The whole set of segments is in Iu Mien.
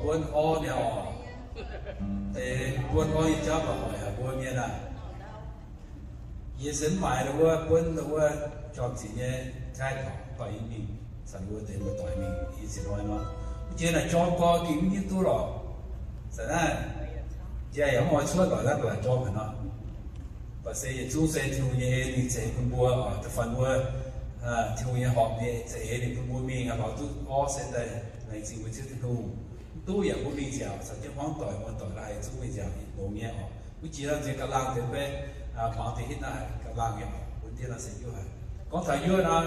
Buonv orv mi'aqv oc. Deix buonv orv nyei jauv baac hoic haic mbuo mienh aah. Yie se mv maaiz wuov buonv wuov jorm ziqc nyei nqaai dorngc, dorh yie mingh caux wuov deix muoz-doic mingh i ziex hnoi nor. Mv jiex naaic jorm gorx gengh mv hiuv duqv lorqc. Za'naaiv njaih yaac mv oix cuotv lorqc, naaiv mbuo laaic jorm haic nor. Baac se yietc zungv se Tin-Hungh nyei en ninh za'eix bun mbuo oc. Da'faanh mbuo Tin-Hungh nyei horpc ninh za'eix ninh bun mbuo mingh, lorz duqv orv se daaih laengz zingh mbuo Ziouv Tin-Hungh. Mv duqv yaac mbuo mingh nziaauc, caux jienv hmuangv doic muoz-doic la'haiz zungv mingh nziaauc, mbuo jiex nor nzengc ga'laangh deix fai, hmuangx deix hitv naaiv ga'laangh nyei oc, mbuo ndiev nor se yuoqv haic. Gorngv taux yuoqv nor,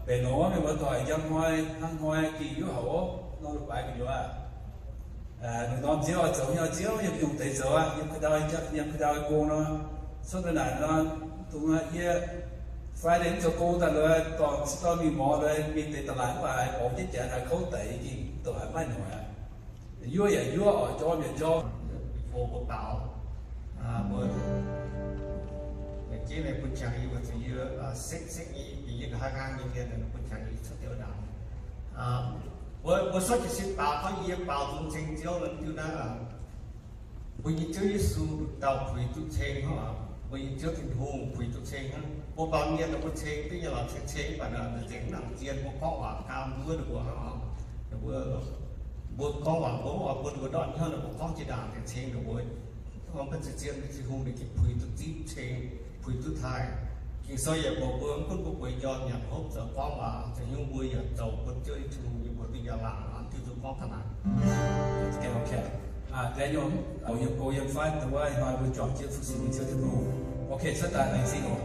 mbenc longx mienh muoz-doic, njang hnoi hnangv hnoi gengh yuoqv haic oc, norm lu baaix gu'nyuoz aqv. Lungh ndorm nziouv oix zoux nyei, nziouv yiem nyungc deix zoux aqv, yiem ka'ndau, yiem ka'ndau gong nor, cuotv daaih naaic nor, dungx yie fai deix mv zoux gong daaih loz, dorh se dorh mingh morz loz, mingh deix da'laatc mv baac haiz borngz jienv janx haiz kouv daic, yie gengh mv douc haiz maiv noic aqv. Yuoqv yaac yuoqv oc, jorm yaac jorm. Mbuo baaux, mbuo, jienv naaiv bun qangx yie, mbuo zuqc yie sekv sekv nyei, bieqc yie nqa'haav nqaang nyei mienh bun qangx yie cuotv deix ndaangc. Mbuo, mbuo sortv jiez sin baaux, gorngv yie baaux nzung ceng Ziouv nor diuh naaiv, mbuo nyei Ziouv Yesu dauh puix duqv ceng hnangv, mbuo nyei Ziouv Tin-Hungh puix duqv ceng hnangv. Mbuo baamh mienh mbuo ceng duqv nyei lorqc, ceng ceng mv baac nzengc mv nangc zien, mbuo gorngv waac gaam nduov ninh mbuo hnangv. Ninh mbuo, mbuo gorngv waac mbuo mv oix bun ninh mbuo ndortv hnyouv, ninh mbuo gorngv jiex ndaangc ceng ninh mbuo. Mv baac zien, Tin-Hungh ninh gengh puix duqv zipv ceng, puix duqv taaih. Ging-Sou yaac mbuox mbuo, mv gunv mbuo bueix njormh nyanc hopv zoux gorngv waac, zoux hnyouv mbuo yaac zoux bun Ziouv Tin-Hungh nyei mbuox duqv njang-laangc, diuh nzung gorngv taux naaic. Daniel, yiem go yiem fai dongh wuov hnoi mbuo juangc jienv fu-sux mbuo Ziouv Tin-Hungh. Ok, cuotv daaih laengz zingh oc.